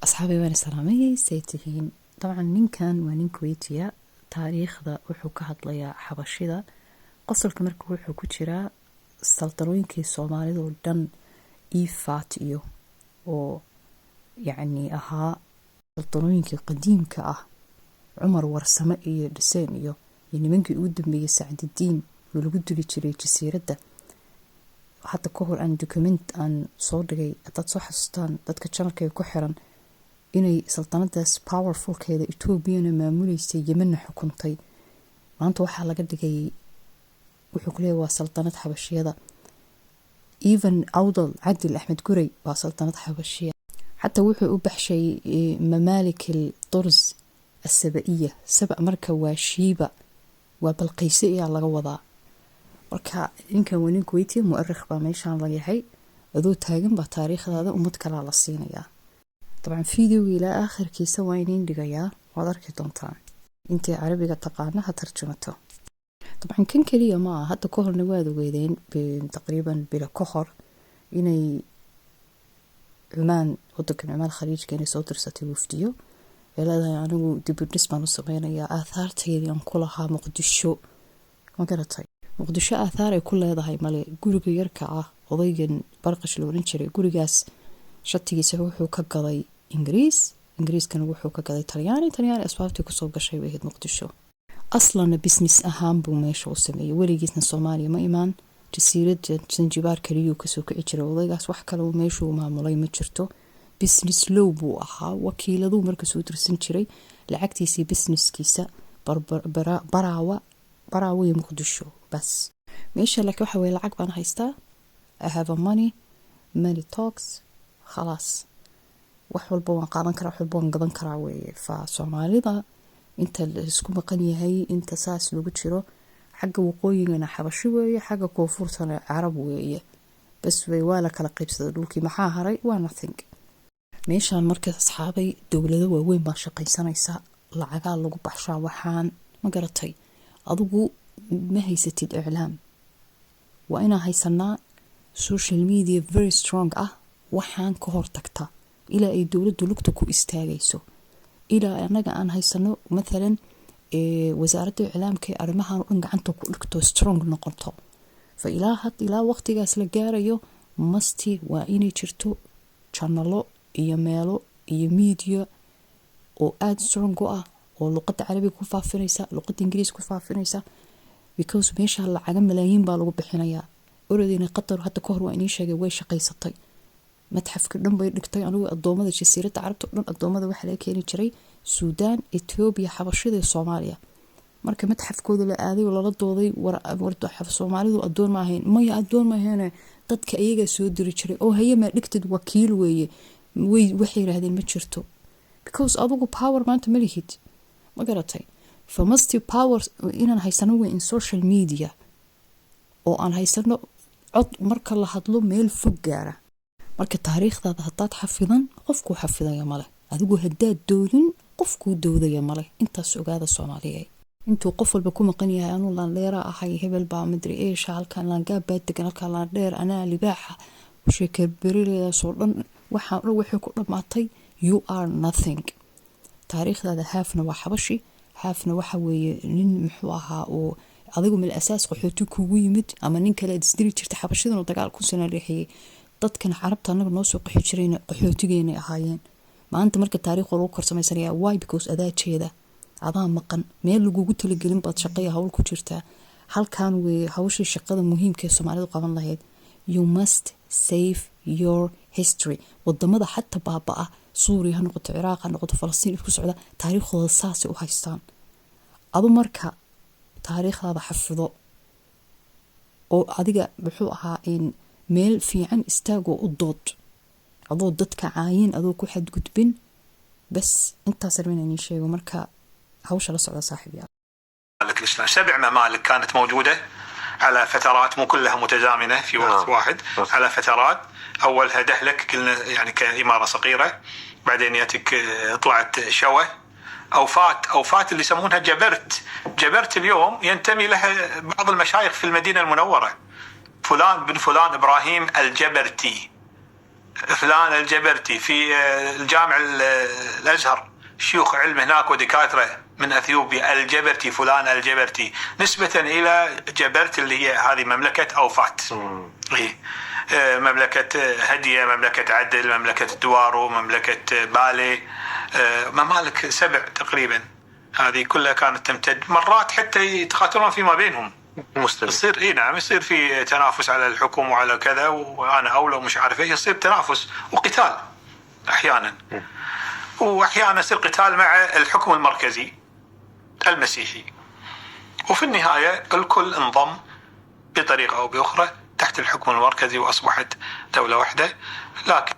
Asxaabi, waan salaamay. Say tihiin? Dabcan ninkan waa nin Kuwaitiya. Taariikhda wuxuu ka hadlayaa Xabashida. Qosolka marka wuxuu ku jiraa saldanooyinkii Soomaalida oo dhan, Ifaat iyo oo yacni ahaa saldanooyinkii qadiimka ah, Cumar Warsame iyo Dhiseen iyo nimankii ugu dambeeyey, Sacdidiin, oo lagu dili jiray jasiiradda. Hadda ka hor aan document aan soo dhigay, haddaad soo xasuustaan dadka channelkayga ku xiran, inay saldanadaas powerfulkeeda Etoobiyana maamuleysay, Yemenna xukuntay. Maanta waxaa laga dhigay, wuxuu ku leeyahy waa saldanad Xabashiyada. Even Awdal, Cadil Axmed Gurey, waa saldanad Xabashiya. Xataa wuxuu u baxshay ممالك الطرز السبائية. Saba marka waa Shiiba, waa Balqayse ayaa laga wadaa. Marka ninkan waa nin Kuwaitiya, mu'arikh baa meeshaan la yahay. Adoo taagan baa taariikhdaada ummad kalaa la siinayaa. Dabcan videoga ilaa aakhirkiisa waa iniin dhigayaa, waad arki doontaan. Intay Carabiga taqaana ha tarjumato. Dabcan kan keliya ma aha. Hadda ka horna waad ogeydeen, taqriiban bilo ka hor, inay Cumaan, wadankan Cumaan, Khaliijka, inay soo dirsatay wafdiyo ay leedahay: "Anigu dibudhis baan u sameynayaa aathaarteydii aan ku lahaa Muqdisho." Ma garatay? Muqdisho aathaar ay ku leedahay male. Guriga yarka ah, odaygan Barqash la oran jiray, gurigaas shatigiisa wuxuu ka gaday Ingiriis, Ingiriiskana wuxuu ka gaday Talyaani. Talyaani asbaabtii kusoo gashay bay ahayd Muqdisho. Aslana business ahaan buu meesha u sameeyey. Weligiisna Soomaaliya ma imaan. Jasiiradda Sanjibaar kaliyuu kasoo kici jiray odaygaas. Wax kale meeshuu maamulay ma jirto. Business low buu ahaa. Wakiiladuu marka soo dirsan jiray lacagtiisii businesskiisa Baraawa, Baraawa iyo Muqdisho bas meesha. Laakiin waxa weye, lacag baan haystaa, I have a money, money talks, khalaas, wax walba waan qaadan karaa, wax walba waan gadan karaa weeye. Fa Soomaalida inta la isku maqan yahay, inta saas lagu jiro, xagga waqooyigana Xabashi weeye, xagga koonfurtana Carab weeye, bas wey. Waa la kala qaybsaday dhulkii. Maxaa haray? Waa nothing meeshaan. Marka asxaabay, dowlado waaweyn baa shaqaysanaysa, lacagaa lagu baxshaa. Waxaan ma garatay? Adigu ma haysatid iclaam. Waa inaan haysanaa social media very strong ah. Waxaan ka hortagta ilaa ay dowladdu lugta ku istaagayso, ilaa annaga aan haysano mathalan wasaaradda iclaamka ee arrimahan o dhan gacanta ku dhigto, strong noqoto. Fa ilaa had, ilaa waqtigaas la gaarayo, masti waa inay jirto channelo iyo meelo iyo media oo aada strong u ah, oo luqadda Carabiga ku faafinaysa, luqadda Ingiriiska ku faafinaysa, because meesha lacaga malaayiin baa lagu bixinayaa. Orodeyna Qatar hadda ka hor waa inii sheegay, way shaqaysatay, madxafka dhan bay dhigtay. Anigu adoomada jasiiradda Carabta o dhan, adoomada waxaa laga keeni jiray Suudaan, Etoobiya, Xabashida iyo Soomaaliya. Marka madxafkooda la aaday oo lala dooday: "War Soomaalidu adoon ma ahayn." "Maya, adoon ma ahayne, dadka iyagaa soo diri jiray." "Oo haye, maa dhigtid wakiil weeye?" Way waxay yiraahdeen ma jirto, because adigu power maanta ma lihid. Ma garatay? Fa must power inaan haysano wey in social media, oo aan haysano cod marka la hadlo meel fog gaara. Marka taariikhdaada haddaad xafidan, qofkuu xafidaya male. Adigu haddaad doodin, qofkuu doodaya male. Intaas ogaada, Soomaaliya. Intuu qof walba ku maqan yahay anuu laandheera ahay, hebel baa madri eesha, halkan laangaab baa degan, halkan laandheer, anaa libaaxa, sheekeer berileedaasoo dhan, waxaa dhan waxay ku dhammaatay you are nothing. Taariikhdaada haafna waa Xabashi, haafna waxa weeye nin muxuu ahaa oo adigu mil asaas qaxooti kugu yimid, ama nin kale aad isdiri jirta. Xabashidan oo dagaal 1000 sana leexiyey, dadkan Carabta annaga noo soo qaxi jirayna qaxootigeenay ahaayeen. Maanta marka taariikh waa lagu korsamaysanaya. Why? Because adaa jeeda, adaa maqan, meel lagugu talagelin baad shaqaya hawl ku jirtaa. Halkan weeye hawshii shaqada muhiimka ee Soomaalidu qaban lahayd. You must save your history. Wadamada xataa baaba-a, Suuriya ha noqoto, Ciraaq ha noqoto, Falastiin isku socda, taariikhdooda saasay u haystaan. Adu marka taariikhdaada xafido oo adiga muxuu ahaa in meel fiican istaagoo u dood, adoo dadka caayin, adoo ku xadgudbin. Bas intaas rabin inii sheego. marka hawsha la socda, saaxiib yaal. الإسلام سبع ممالك كانت موجودة على فترات، مو كلها متزامنة في وقت واحد، على فترات. أولها دهلك، قلنا يعني كإمارة صغيرة، بعدين ياتك طلعت شوى أوفات، أوفات اللي يسمونها جبرت. جبرت اليوم ينتمي لها بعض المشايخ في المدينة المنورة، فلان بن فلان إبراهيم الجبرتي. فلان الجبرتي في الجامع الازهر، شيوخ علم هناك ودكاترة من اثيوبيا، الجبرتي، فلان الجبرتي، نسبه الى جبرت اللي هي هذه مملكة اوفات. إيه. مملكة هديه، مملكة عدل، مملكة دوارو، مملكة بالي، ممالك 7 تقريبا. هذه كلها كانت تمتد، مرات حتى يتقاتلون فيما بينهم. مسلم. يصير، اي نعم، يصير في تنافس على الحكم وعلى كذا، وانا اولى ومش عارف ايه، يصير تنافس وقتال احيانا. واحيانا يصير قتال مع الحكم المركزي المسيحي. وفي النهاية الكل انضم بطريقة او باخرى تحت الحكم المركزي واصبحت دولة واحدة. لكن